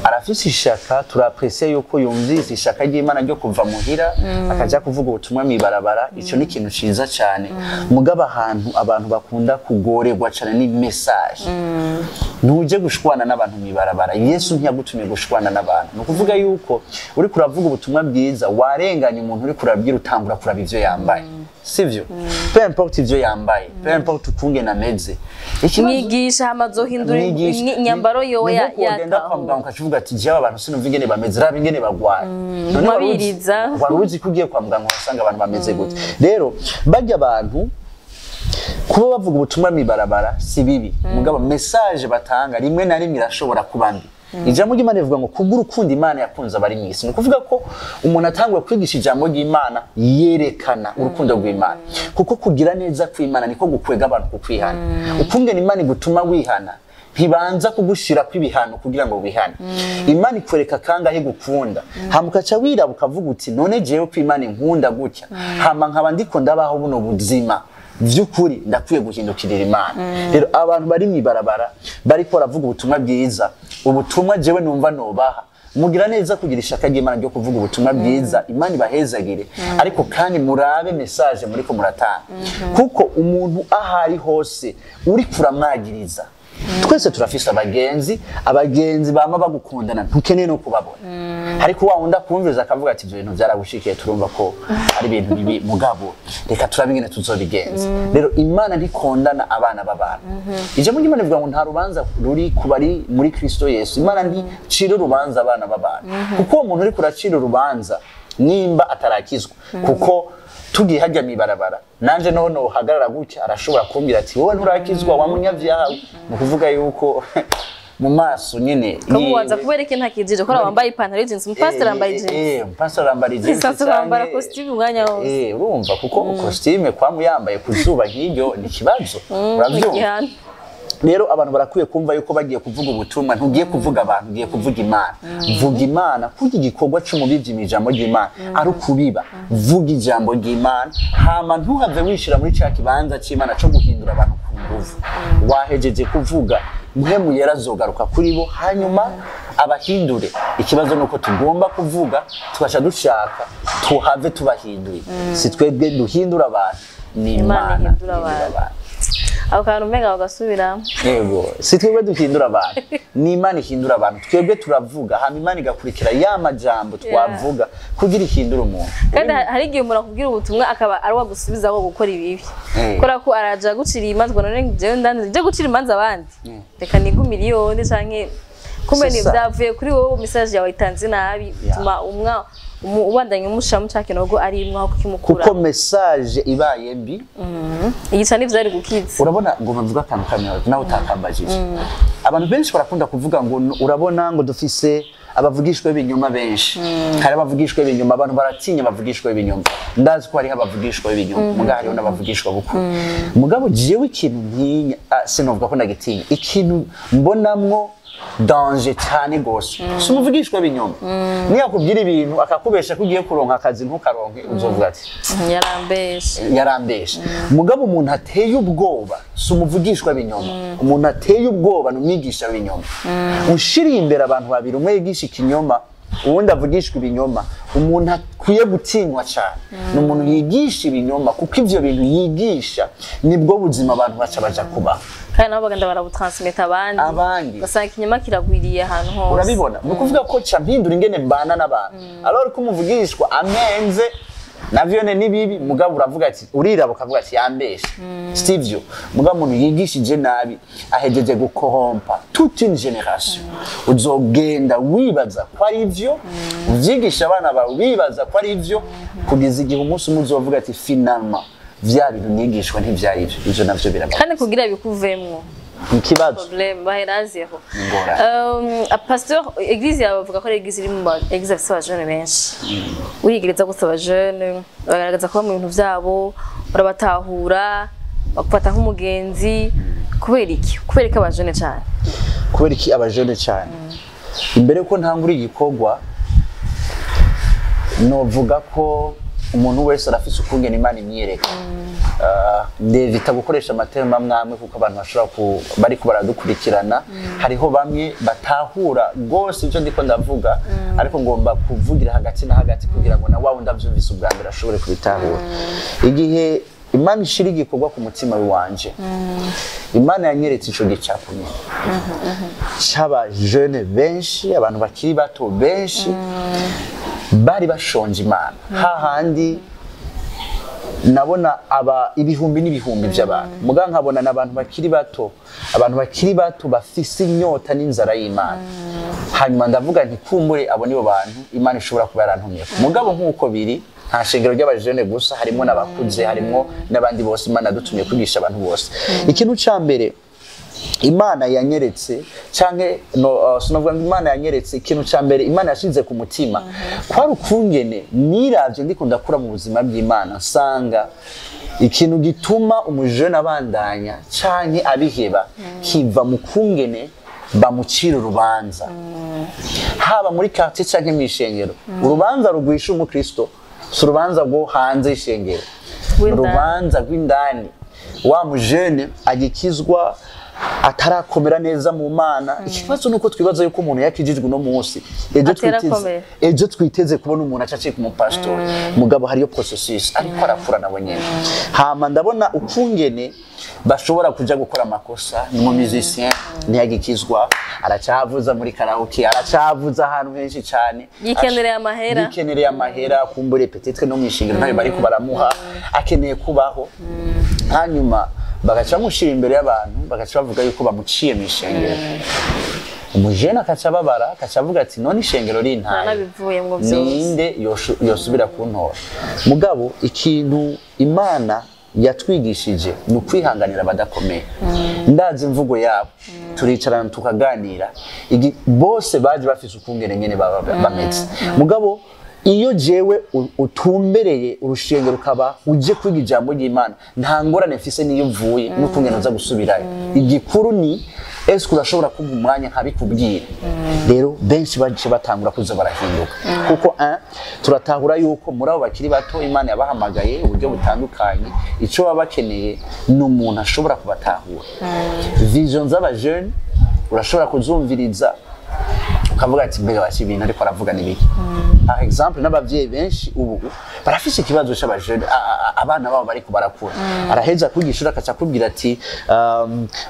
Arafise ishaka, turapresiye yuko yumvise ishaka ry'Imana ryo kuva muhira akaja kuvuga ubutumwa mw'ibarabara. Ico ni ikintu ciza cane. Mugabo ahantu abantu bakunda kugorerwa cane ni message. Ntuje gushwana n'abantu mw'ibarabara. Yesu ntiyagutumye gushwana n'abantu. Ni ukuvuga yuko uriko uravuga ubutumwa bwiza, warenganya umuntu uriko urabwira, utangura kuraba ivyo yambaye, sivyo? Peu importe ivyo yambaye, peu importe ukungene ameze. Mwigisha hama azohindura inyambaro yowe. Ni nkuko wogenda kwa muganga ukavuga ati: "Jewe abantu sinumva ingene bameze, raba ingene bagwaye." None Mabiriza. wari uzi ko ugiye kwa muganga uhasanga abantu bameze gute? Rero barya abantu kuba bavuga ubutumwa mw'ibarabara si bibi, mugabo message batanga rimwe na rimwe irashobora kuba mbi. Ijambo ry'Imana rivuga ngo kubw'urukundo Imana yakunze abari mw'isi. Ni ukuvuga ko umuntu atanguye kwigisha ijambo ry'Imana yerekana urukundo rw'Imana, kuko kugira neza kw'Imana niko gukwega abantu kukwihana. Ukungena Imana igutuma wihana, ntibanza kugushira kw'ibihano kugira ngo wihane. Imana ikwereka kangahe gukunda, hama ukaca wiraba ukavuga uti: "None jewe ko Imana inkunda gutya, hama nkaba ndiko ndabaho buno buzima, vy'ukuri ndakwiye guhindukirira Imana." Rero abantu bari mw'ibarabara bariko baravuga ubutumwa bwiza, ubutumwa jewe numva nobaha: mugira neza kugira ishaka ry'Imana ryo kuvuga ubutumwa bwiza, Imana ibahezagire, ariko kandi murabe message muriko muratanga, kuko umuntu aho ari hose uriko uramwagiriza Twese turafise abagenzi, abagenzi bama bagukundana, ntukeneye no kubabona. Ariko wa wundi akumviriza akavuga ati: "Ibyo bintu byaragushikiye, turumva ko ari ibintu bibi, mugabo reka turabe ingene tuzobigenza." Rero Imana ntikondana abana b'abantu. Ijambo ry'Imana rivuga ngo nta rubanza ruri ku bari muri Kristo Yesu. Imana nticira urubanza abana b'abantu, kuko uwo muntu uriko uracira urubanza nimba atarakizwa, kuko tugiye hajya mw'ibarabara nanje noho nohagarara gutya, arashobora kumbwira ati: "Wowe nturakizwa, wa munyavyaha." Ni ukuvuga yuko mu maso nyene Kamubaza kubera iki ntakijije ko wambaye ipantaro y'jeans, umupasiteri yambaye jeans. Umupasiteri arambara jeans. Sanzwe bambara costume umwanya wose. Urumva, kuko costume kwamu yambaye ku zuba nk'iryo ni ikibazo, uravyumva? Igihano. Rero abantu barakwiye kumva yuko bagiye kuvuga ubutumwa, ntugiye kuvuga abantu, ugiye kuvuga Imana. Vuga Imana, kuko igikorwa c'umubivyi mu ijambo ry'Imana ari ukubiba. Vuga ijambo ry'Imana, hama ntuhave wishira muri ca kibanza c'Imana co guhindura abantu ku nguvu. Wahejeje kuvuga, Mpwemu Yera azogaruka kuri bo, hanyuma abahindure. Ikibazo ni uko tugomba kuvuga tugaca dushaka tuhave tubahinduye. Si twebwe duhindura abantu, ni Imana Imana ihindura ihindura abantu. abantu. Ako kantu umenga bagasubiramo. Yego, si twebwe duhindura abantu, ni Imana ihindura abantu. Twebwe turavuga, hama Imana igakurikira ya majambo twavuga kugira ihindure umuntu. Kandi hari igihe umuntu akubwira ubutumwa akaba ari wagusubizaho gukora ibibi, kubera ko araja gucira imanza ngo: "None jewe ndanze je gucira imanza abandi, reka nigumire iyonde." Canke kumbe ni C'est ça. byavuye kuri wowe, message yawe itanze nabi, bituma umwa ubandanya umushira mu kinogo ari imwe aho kukimukura. Kuko message ibaye mbi, Igica n'ivyari gukiza. Urabona, ngo mvuga akantu kamwe nawe utakambajije. Abantu benshi barakunda kuvuga ngo urabona ngo dufise abavugishwa b'ibinyoma benshi, hari abavugishwa b'ibinyoma, abantu baratinya abavugishwa b'ibinyoma. Ndazi ko hariho abavugishwa b'ibinyoma, mugabo hariho n'abavugishwa bukuru. Mugabo jewe ikintu ntinya, sinovuga ko ndagitinya, ikintu mbonamwo danger cyane gose si umuvugishwa b'ibinyoma. Niyo akubwira ibintu akakubesha ko ugiye kuronka akazi ntukaronke, uzovuga ati: "Yarambeshe." "Yarambeshe." Mugabo umuntu ateye ubwoba si umuvugishwa b'ibinyoma, umuntu ateye ubwoba ni umwigisha w'ibinyoma. Ushiriye imbere abantu babiri, umwe yigisha ikinyoma, uwundi avugishwa ibinyoma, umuntu akwiye gutinywa cyane ni umuntu yigisha ibinyoma, kuko ivyo bintu yigisha nibwo buzima abantu baca baja kubaho. Kandi nabo bagenda barabutransmita abandi. Abandi. Ugasanga ikinyoma kiragwiriye ahantu hose. Urabibona, ni ukuvuga ko ca mpindura ingene mbana n'abantu. Alors ko umuvugishwa amenze navyone ni bibi, mugabo uravuga ati, uriraba ukavuga ati: "Yambeshe, sivyo." Mugabo umuntu yigishije nabi ahejeje gukorompa toute une génération. Uzogenda wibaza ko ari ivyo, uvyigisha abana bawe bibaza ko ari ivyo, kugeza igihe umunsi umwe uzovuga ati: "Finalement vya bintu nigishwa ntivyari ivyo." Ivyo navyo birabaho. Kandi kugira bikuvemwo Ikibazo. problème bahera zéro. Ingorane. Pasteur, église yawe bavuga ko ari église iri mu ma église afise abajene benshi. Urigereza gusa abajene bagaragaza kuba mu bintu vyabo, urabatahura, bakufata nk'umugenzi. Kubera iki? Kubera iki abajene cane? Kubera iki abajene cyane? Imbere yuko ntangura igikorwa, novuga ko umuntu wese arafise ukungene Imana imyereka. Ndevita gukoresha ama termes amwe amwe, kuko abantu bashobora ku bariko baradukurikirana, hariho bamwe batahura rwose ibyo ndiko ndavuga, ariko ngomba kuvugira hagati na hagati kugira ngo na wa wundi avyumvise ubwa mbere ashobore kubitahura. Igihe Imana ishira igikorwa ku mutima wanje, Imana yanyeretse ico gicapo nyene c'abajene benshi, abantu bakiri bato benshi bari bashonje Imana. Hahandi nabona aba ibihumbi n'ibihumbi by'abantu, muga nkabona n'abantu bakiri bato, abantu bakiri bato bafise inyota n'inzara y'Imana. Hanyuma ndavuga nti: "Kumbure abo nibo bantu Imana ishobora kuba yarantumye." Mugabo nk'uko biri, nta shengero ry'abajene gusa, harimo n'abakuze, harimo n'abandi bose. Imana yadutumye kwigisha abantu bose. Ikintu ca mbere Imana yanyeretse, canke no, sinovuga ngo Imana yanyeretse, ikintu ca mbere Imana yashize ku mutima kwari ukungene niravye ndiko ndakura mu buzima bw'Imana, nsanga ikintu gituma umujene abandanya canke abiheba kiva mu kungene bamucira urubanza, haba muri quartier canke mw'ishengero. Urubanza rugwisha umukristo si urubanza rwo hanze y'ishengero, ni Rw'indani. urubanza rw'indani. Wa mujene agikizwa Atarakomera neza mu Mana. Ikibazo nuko twibaza yuko umuntu yakijijwe uno munsi, ejo twiteze, Aterakomeye. ejo twiteze kubona umuntu acacika umupasitori. Mugabo hariyo processus, ariko arakura nawe nyene. Hama ndabona ukungene bashobora kuja gukora amakosa. Ni mu musicien, ntiyagikizwa, aracavuza muri karaoke, aracavuza ahantu henshi cyane. Yikenereye amahera. Yikenereye amahera, kumbure peut-être no mwishingiro ntayo bariko baramuha, akeneye kubaho. Hanyuma bagaca bamushira imbere y'abantu, bagaca bavuga yuko bamuciye mu ishengero. Umujene akaca ababara, akaca avuga ati: "None ishengero rintaye, Ntanabivuyemwo vyose. ninde yosubira kuntora?" Mugabo ikintu Imana yatwigishije ni ukwihanganira abadakomeye. Ndazi imvugo yabo, turicarana tukaganira. Bose baje bafise ukungene nyene baba bameze. Mugabo iyo jewe utumbereye urushengero, ukaba uje kwiga ijambo ry'Imana, nta ngorane mfise niyo uvuye n'ukungene uza gusubirayo. Igikuru ni: ese urashobora kumpa umwanya nkabikubwira? Rero benshi baje batangura kuza barahinduka, kuko un, turatahura yuko muri abo bakiri bato Imana yabahamagaye uburyo butandukanye. Icyo baba bakeneye ni umuntu ashobora kubatahura. Vision z'abajene urashobora kuzumviriza ukavuga ati: "Mbega baki ibintu ariko aravuga ni biki?" Par exemple, n'abavyeyi benshi ubu barafise ikibazo c'abajene, abana babo bariko barakura. Araheza kwiga ishuri, akaca akubwira ati: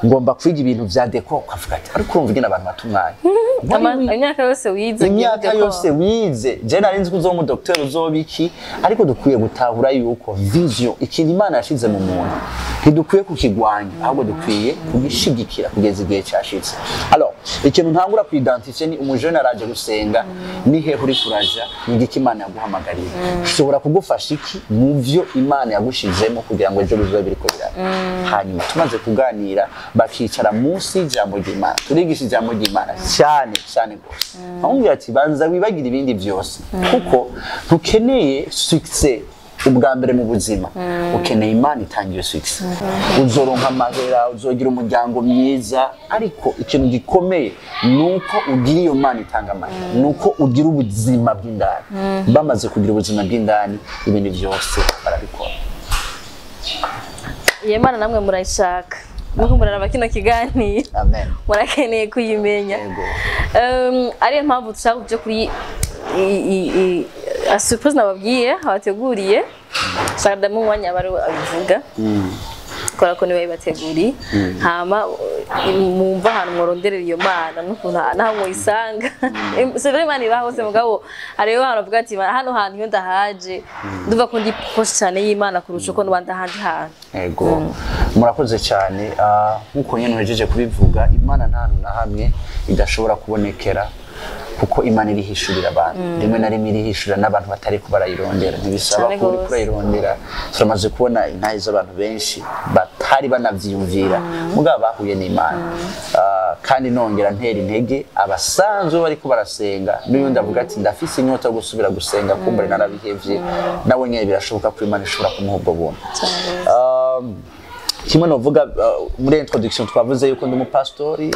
"Ngomba kwiga ibintu vya déco." Ukavuga ati: "Ariko urumva ingene abantu bata umwanya?" Imyaka yose wize Imyaka ugiye yose wize, je nari nzi ko uzoba umudokiteri, uzoba iki. Ariko dukwiye gutahura yuko vision, ikintu Imana yashize mu muntu, ntidukwiye kukigwanya, ahubwo dukwiye kugishigikira kugeza igihe cyashitse. Alors, ikintu ntangura kuidentifier ni umujene araje gusenga, ni hehe uri kuraja, ni igiki Imana yaguhamagariye, ushobora kugufasha iki mu vyo Imana yagushizemo kugira ngo ejo bizobe biriko biraba. Hanyuma tumaze kuganira, bakicara munsi y'ijambo ry'Imana. Turigisha ijambo ry'Imana cyane cyane rwose. Amubwira ati: "Banza wibagire ibindi byose, kuko ntukeneye succès ubwa mbere mu buzima, ukeneye Imana itanga iyo succès. Uzoronka amahera, uzogira umuryango mwiza, ariko ikintu gikomeye ni uko ugira iyo Mana itanga amahera, ni uko ugira ubuzima bw'indani." Bamaze kugira ubuzima bw'indani, ibintu byose barabikora. Iyo Mana namwe murayishaka, nuko muraraba kino kiganiro, Amen. murakeneye kuyimenya. Yego. Ariyo mpamvu dushaka kuja kuri a surprise nababwiye abateguriye. Shaka ndamuha umwanya aba ariwe abivuga, kubera ko niwe yabibateguriye. Hama mwumva ahantu mworonderera iyo Mana n'ukuntu naho muyisanga. C'est vrai, Imana iba hose, mugabo hariho ahantu bavuga ati: "Hano hantu iyo ndahaje ndumva ko ndi proche cyane y'Imana kurusha uko nuba ndahandi hantu." Ego, murakoze cyane. Nk'uko nyine uhejeje kubivuga, Imana nta hantu na hamwe idashobora kubonekera, kuko Imana irihishurira abantu. Rimwe na rimwe irihishurira n'abantu batari ko barayirondera. Ntibisaba Cane ko uri gose. kurayirondera. Turamaze kubona intahe z'abantu benshi batari banavyiyumvira, mugabo bahuye n'Imana. Kandi nongera ntera intege abasanzwe bariko barasenga, n'uyundi avuga ati: "Ndafise inyota yo gusubira gusenga, kumbure narabihevye," nawe nyene birashoboka ko Imana ishobora kumuha ubwo buntu. Kimwe novuga, muri introduction twavuze yuko ndi umupastori,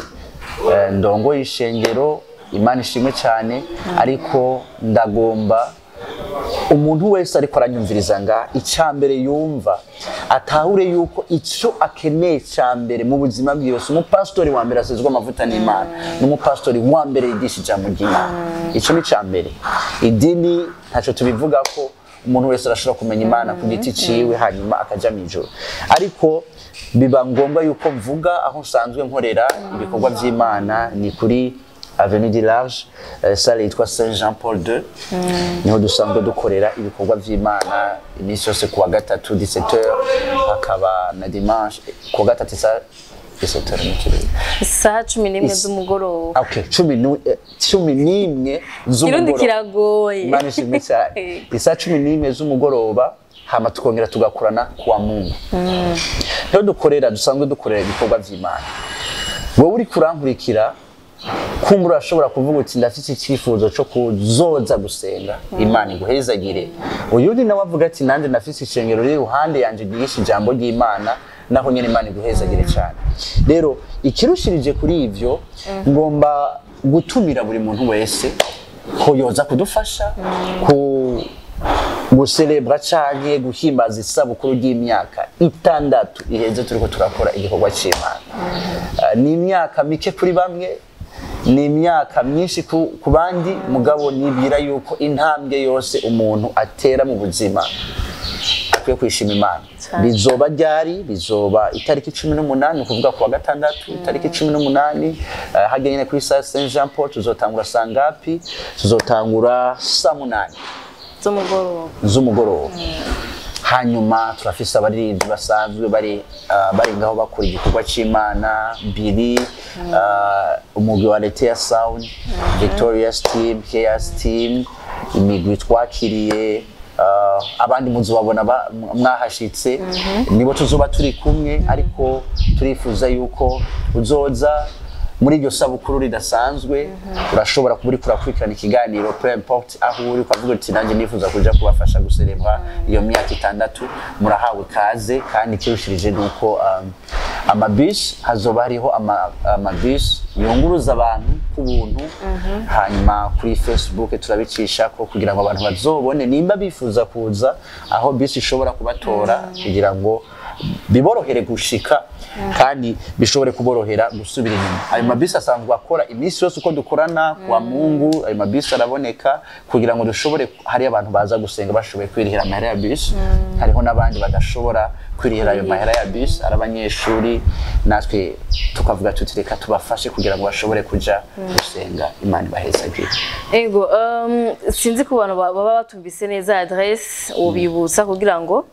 ndongoye ishengero, Imana ishimwe cyane. Ariko ndagomba umuntu wese ariko aranyumviriza nga, icya mbere yumva atahure yuko icyo akeneye cya mbere mu buzima bwiwe si umupasitori wa mbere asizwe amavuta n'Imana, ni umupasitori wa mbere yigisha ijambo ry'Imana. Icyo ni icya mbere. Idini ntacyo tubivuga ko umuntu wese arashobora kumenya Imana ku giti ciwe, hanyuma akaja mu ijuru. Ariko biba ngombwa yuko mvuga aho nsanzwe nkorera ibikorwa by'Imana, ni kuri Avenue du Large, salle yitwa Saint Jean Paul II. Niho dusanzwe dukorera ibikorwa by'Imana iminsi yose kuwa gatatu 17h, hakaba na dimanche kuwa gatatu isa 17h mu kirere. Isaha 11 z'umugoroba. Okay, 11 Kirundi z'umugoroba. kiragoye. Imana ishimwe cyane. Isaha 11 z'umugoroba. Hama tukongera tugakorana kuwa Mungu. Rero dukorera, dusanzwe dukorera ibikorwa by'Imana. Wowe uri kurankurikira, kumbura urashobora kuvuga uti: "Ndafite icyifuzo cyo kuzoza gusenga." Imana iguhezagire. Uyundi nawe avuga ati: "Nanjye ndafite ishengero riri iruhande yanjye ryigisha ijambo ry'Imana." Naho nyine Imana iguhezagire cyane. Rero ikirushirije kuri ibyo, ngomba gutumira buri muntu wese ko yoza kudufasha ku gutanga. Guselebra canke guhimbaza isabukuru ry'imyaka 6 iheze turiko turakora igikorwa c'Imana. Ni imyaka mike kuri bamwe, ni imyaka myinshi ku bandi, mugabo nibwira yuko intambwe yose umuntu atera mu buzima akwiye kwishima Imana. Bizoba ryari? Bizoba itariki 18, ukuvuga kuwa gatandatu, itariki 18, hajya nyine kuri salle Saint Jean Paul. Tuzotangura saa ngapi? Tuzotangura saa 8 z'umugoroba. Z'umugoroba. Hanyuma turafise abaririmbyi basanzwe bari ngaho bakora igikorwa c'Imana, Biri, umugwi wa Letea Sound, Victorious Team, Chaos Team, imigwi twakiriye, abandi muzobabona mwahashitse, nibo tuzoba turi kumwe. Ariko turifuza yuko uzoza muri iryo sabukuru ridasanzwe. Urashobora kuba uriko urakurikirana ikiganiro, peu importe aho uri, ukavuga uti: "Nanjye nifuza kuja kubafasha guserebra iyo myaka 6." Murahawe kaze. Kandi ikirushirije ni uko amabisi, hazoba hariho amabisi yunguruza abantu ku buntu. Hanyuma kuri Facebook turabicisha ko kugira ngo abantu bazobone nimba bifuza kuza, aho bisi ishobora kubatora kugira ngo biborohere gushika kandi bishobore kuborohera gusubira inyuma. Ayo mabisi asanzwe akora iminsi yose uko dukorana kwa Mungu, ayo mabisi araboneka kugira ngo dushobore. Hari abantu baza gusenga bashoboye kwirihira amahera ya bisi, hariho n'abandi badashobora kwirihira ayo mahera ya bisi, ari abanyeshuri. Natwe tukavuga tuti: "Reka tubafashe kugira ngo bashobore kuja gusenga." Imana ibahezagire. Ego, sinzi ku bantu baba batumvise neza adresse, ubibutsa kugira ngo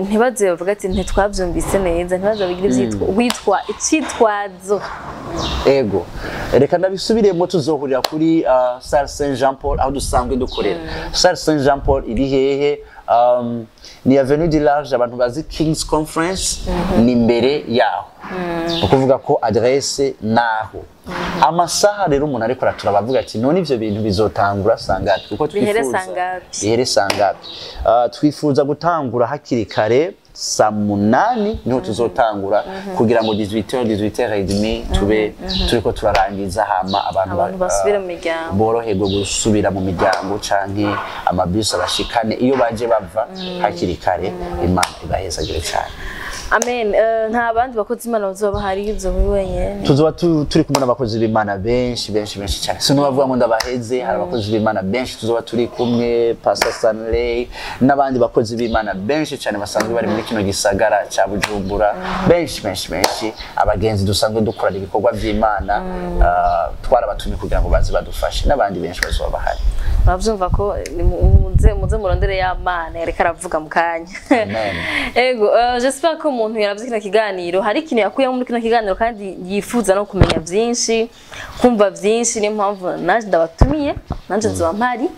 ntibaze bavuga ati: "Ntitwavyumvise neza", ntibaze bagire ivyitwa witwa icitwazo. Ego, reka ndabisubiremo. Tuzohurira kuri salle Saint Jean Paul, aho dusanzwe dukorera. Salle Saint Jean Paul iri hehe? Ni avenue du Large, abantu bazi Kings Conference, ni imbere yaho. Ni ukuvuga ko adresse naho. Amasaha rero, umuntu ariko aratura bavuga ati: "None ivyo bintu bizotangura sangapi?" Kuko Bihere twifuza sangapi? Bihere sangapi? Twifuza gutangura hakiri kare, saa 8 niho tuzotangura, kugira ngo 18h, 18h30 tube turiko turarangiza, hama abantu Abantu basubire mu miryango. boroherwe gusubira mu miryango, canke amabisi abashikane iyo baje bava hakiri kare. Imana ibahezagire cyane. Amen. Nta bandi bakozi Imana bazoba bahari, uzoba uri wenyene? Tuzoba turi kumwe n'abakozi b'Imana benshi, benshi, benshi cyane. Sinobavuga ngo ndabaheze. Hari abakozi b'Imana benshi tuzoba turi kumwe, Pastor Stanley n'abandi bakozi b'Imana benshi cyane basanzwe bari muri kino gisagara cya Bujumbura, benshi, benshi, benshi, abagenzi dusanzwe dukorana ibikorwa by'Imana. Twarabatumye kugira ngo baze badufashe, n'abandi benshi bazoba bahari. Muravyumva ko ni muze murondere ya Mana yareka aravuga mu kanya. Amen. Ego, j'espère ko umuntu yaravye kino kiganiro hari ikintu yakuyemo muri kino kiganiro, kandi yifuza no kumenya vyinshi, kumva vyinshi. Niyo mpamvu nanje ndabatumiye, nanje nzoba mpari,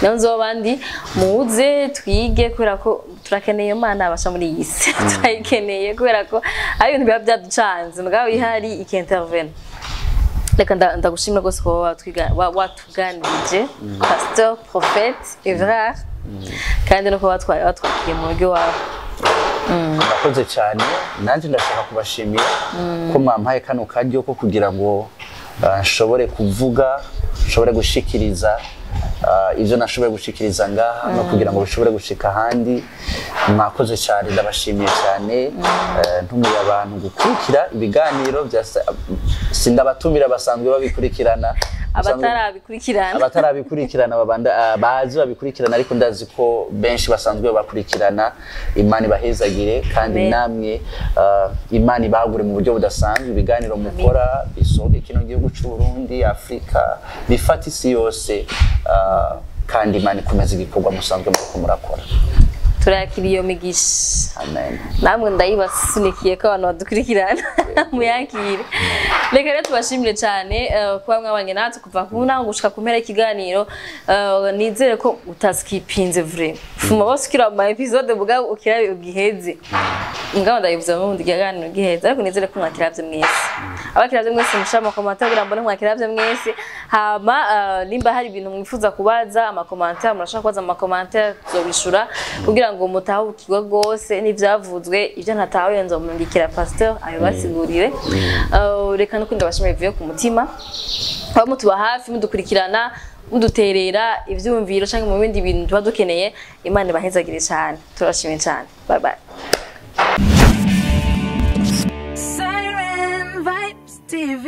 nayo nzoba abandi muze twige, kubera ko turakeneye iyo Mana abasha muri iyi si. Turayikeneye kubera ko ari ibintu biba byaducanze, mugabo ihari ikintervene. Reka ndagushimira rwose kuba watuganirije, Pasteur Prophète Evrard, kandi no kuba watwakiriye mu rugo iwawe. Murakoze cyane. Nanjye ndashaka kubashimira ko mwampaye kano karyo ko kugira ngo nshobore kuvuga, nshobore gushikiriza ibyo nashoboye gushikiriza ngaha, no kugira ngo bishobore gushika ahandi. Mwakoze cyane, ndabashimiye cyane. Ntumiye abantu gukurikira ibiganiro bya sindabatumira, basanzwe babikurikirana. Abatarabikurikirana. Abatarabikurikirana babanda bazi babikurikirana, ariko ndazi ko benshi basanzwe bakurikirana. Imana ibahezagire kandi Amen. namwe Imana ibagure mu buryo budasanzwe. Ibiganiro mukora bisohoke kino gihugu cy'u Burundi, Afrika, bifata isi yose, kandi Imana ikomeza igikorwa musanzwe muriko murakora. Turakira iyo migisha. Amen. Namwe ndayibasunikiye ko abantu badukurikirana muyakire. Reka rero tubashimire cyane kuba mwabanye natwe kuva ku ntango gushika ku mpera y'ikiganiro. Nizere ko utaskipinze, vraiment fuma bose ukira ama episode mugabo ukirabe ugiheze. Mugabo ndayivuze mu bundi kiganiro giheze, ariko nizere ko mwakiravye mwese. Abakiravye mwese mushira ama commentaires kugira mbone mwakiravye mwese. Hama nimba hari ibintu mwifuza kubaza, ama commentaires, murashaka kubaza ama commentaires, tuzobishura kugira ngo mutahukirwe rwose n'ivyavuzwe. Ibyo ntatahuye nzomurungikira pasteur abibasigurire. Reka nukundi ndabashimiye bivuye ku mutima kuba mutuba hafi, mudukurikirana. Muduterera ivyumviro canke mu bindi bintu tuba dukeneye. Imana ibahezagire cyane, turashimye cyane. Bye bye. Siren Vibes TV.